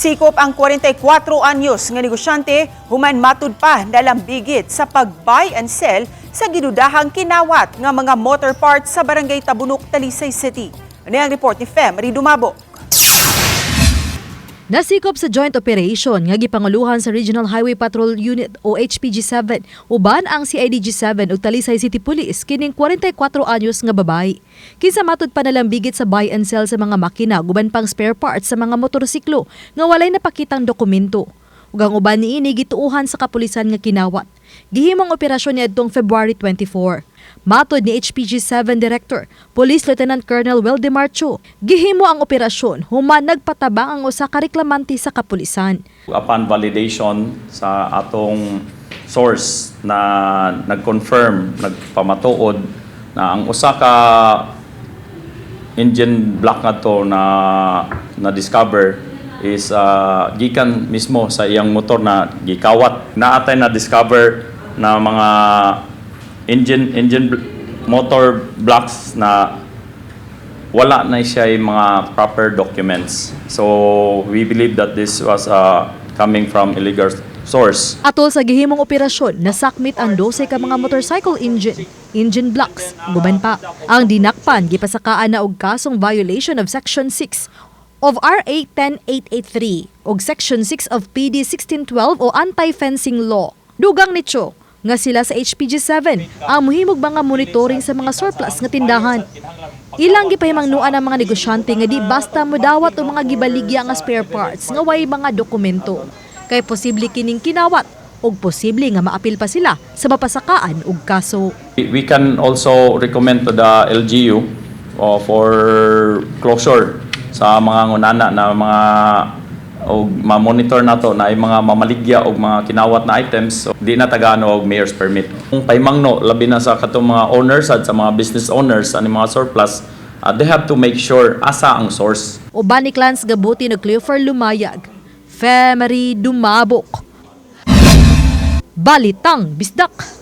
Sikop ang 44 anyos nga negosyante human matud pa nalambigit sa pag-buy and sell sa gidudahang kinawat nga mga motor parts sa Barangay Tabunok, Talisay City. Ano ang report ni Fem Dumabo? Nasikop sa joint operation nga gipanguluhan sa Regional Highway Patrol Unit o HPG-7 uban ang CIDG-7 ug Talisay City Police kining 44 anyos nga babae. Kinsa matud pa nalambigit sa buy and sell sa mga makina uban pang spare parts sa mga motorsiklo nga walay napakitang dokumento. Ug ang uban niini gituohan sa kapulisan nga kinawat. Gihimong operasyon niadtong February 24. Matod ni HPG-7 Director, Police Lieutenant Colonel Wildemar Cho, gihimo ang operasyon human nagpatabang ang usa ka reklamante sa kapulisan. Upon validation sa atong source na nag-confirm, nagpamatuod na ang usa ka engine block nga to na na-discover is gikan mismo sa iyang motor na gikawat. Naa tay na discover na mga engine motor blocks na wala na siya yung mga proper documents. So we believe that this was coming from illegal source. Atol sa gihimong operasyon, nasakmit ang 12 ka mga motorcycle engine, engine blocks, guban pa. Ang dinakpan gipasakaan na og kasong violation of Section 6 of RA 10883 ug Section 6 of PD 1612 o Anti-Fencing Law. Dugang ni Cho nga sila sa HPG-7 ang muhimog mga monitoring sa mga surplus nga tindahan. Ilang gipahimangnuan ang mga negosyante nga di basta modawat og mga gibaligya nga spare parts nga way mga dokumento. Kay posible kining kinawat ug posible nga maapil pa sila sa mapasakaan og kaso. We can also recommend to the LGU for closure sa mga ngunana na mga o ma-monitor nato na ay mga mamaligya og mga kinawat na items, so, di na tagaan og mayor's permit. Kung paimangno labi na sa katong mga owners at sa mga business owners ani mga surplus, they have to make sure asa ang source. Uban ni Clans Gabuti ug Cleofer Lumayag. Femery Dumabok. Balitang Bisdak.